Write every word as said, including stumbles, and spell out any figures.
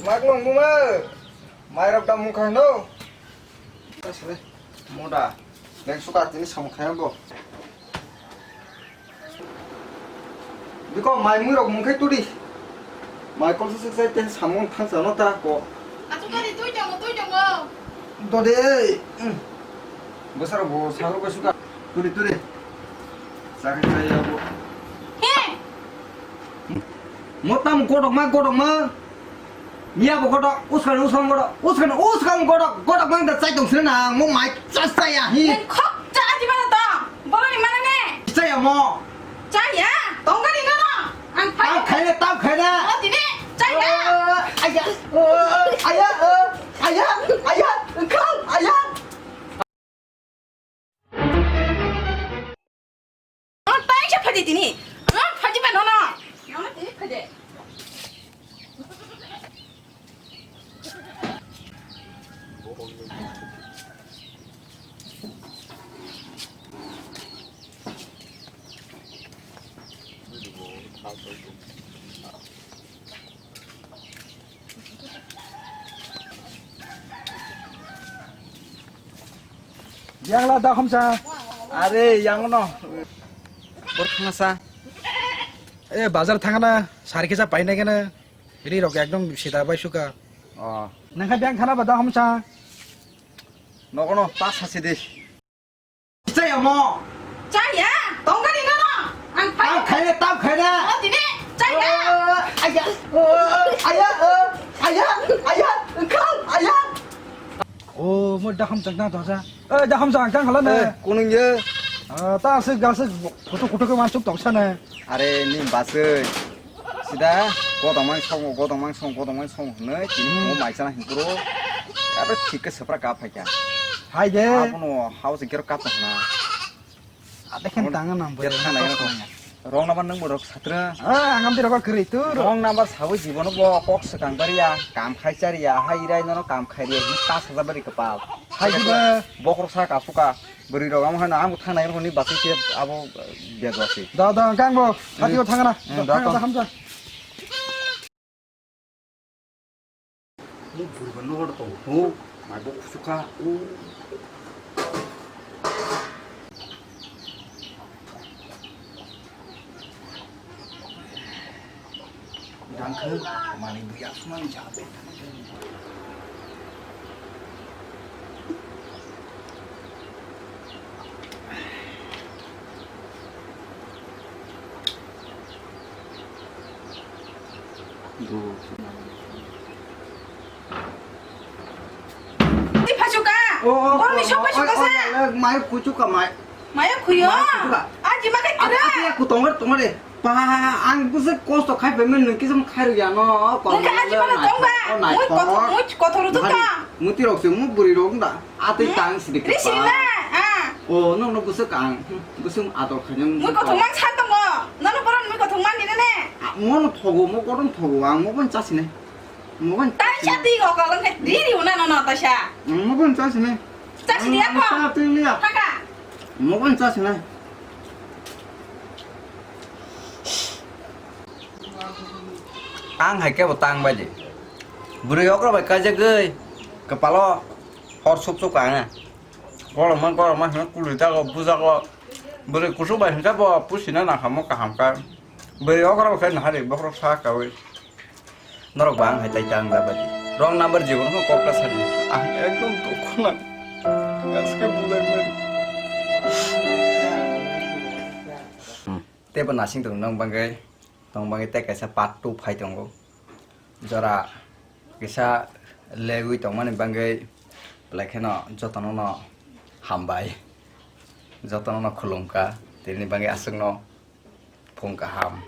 Pak nung buma. Mai rok da mung khang do. Asle. Moda. Neng suka tini samung khayang bo. Biko mai mui rok mung khai tudi. Mai kol sik sai te samung thang sa no ta ko. Achu gari tui tongo, tui tongo. Dode. Bosaro bo sagro ko suka. Tudi tudi. Sakhe sai ya bo. He. Mo tam godok ma, godok ma. Miya bo godok, uskano uskano godok, uskano uskano godok, godok mang da chai tong sini na, mo mai chas chaya hi. Neng khok cha aji mana to, boroni mana ne. Chaya mo. Chaya, tong gari no no. Ang phai. Tam khaina, tam khaina. O tini, chaya. Aya, aya, aya, aya, khang, aya. Ang taisa phaidi tini. Ang phaidi ba nono. Nono tini phaidi. Yang la da khamsa. Are yang no. Bor khna sa. E bazar thangna sari kisa paina kena. Ri rok ekdom sida bai suka. Oh. Nang kha yang khana ba da khamsa. Nogo no ta sa si di. Chaya mo. Chaya, tong gari no no. Ang phai. Tam khaina, tam khaina. O tini, chaya. Aya, aya, aya, aya, khang, aya. O mo da khamsa na dosa. E da khamsa ang kang hala na. Kunung ye. Ta asik asik kutu kutu ke mansuk tong sana. Are ni basai. Sida godongmani song, godongmani song, godongmani song hwnwi tini mo maisana hinkuro. Abo thik khe swpra kap phaikha. Hai de. Abono house gate kap hwna. Ate khen tanga nang bo. Gate thang nai. Wrong number nang borok satra. Ah, ang am dirok kwrwi tu. Wrong number sawi jibono bo kok swkang bariya, kam khai chariya, hai rai nono kam khai riya, hi ta saja bari kwpal. Hai jiba. Bokhorok sa kap suka. Bwrwi rok amo haino ang thang nai hwnwi bachwi se abo bejwa se. Da da kang bo hati o thangna. Hmm, da, da, da, da. Hamsa. Mo bwrwi ba nogo da tongo. Ho, mai bo kuchuk kha. O. Dangkhe manwi buya sumani jaga. Di phachuka. O, o, borokni o, sok o, phachuka o, sa. O, mai kuchuka mai. Maya khuyo. Mai kuchuka. A jima kai kira. Aku tongar tongar de. Pa, ang bwswk kosto khai phaimani, nwng kisa khai rw ya no. Nwng khe aji mano tong ba? Mui kothor, mui kothor rw tong ba? Muti rok se mu bwrwi rok da. Atwi tang sidi khe. Risi na. O, no no bwswk ang. Bwswk ador khai nang. Mui kothor mang san tongo. Nono boron mui kothor man dine ne. Mo no thogo, mo koron thogo, ang mo bon chasi nai. Mo bon. Taisa twi go kolong khe riri una no no taisa. Mo bon chasi nai. Chasi dia ko. Thaka. Mo bon chasi nai. Ang hai khe bo tang bai di. Bwrwi okra bai kaijagwi kwpalo hor suk suk ang. Gorokma gorokma hwnwi kului jago bujago. Bwrwi kusu bai hwnka bo pusina nang hamo kaham kha. Bwrwi okra bai khe nahari bokhorok sa kaui. Norok ba ang hai tai tang da bai di. Wrong number jibono kok ta sadi. Ang ekdom dukhu nang. Gaske bulai mani. Teibo nasing tongo nang bangwi, tong bangwi tei kaisa part two phai tongo. Jora kisa legwi tongmani bangwi belai kheno jotono no hambai, jotono no khulumkha, tini bangwi aswkno phung kaham.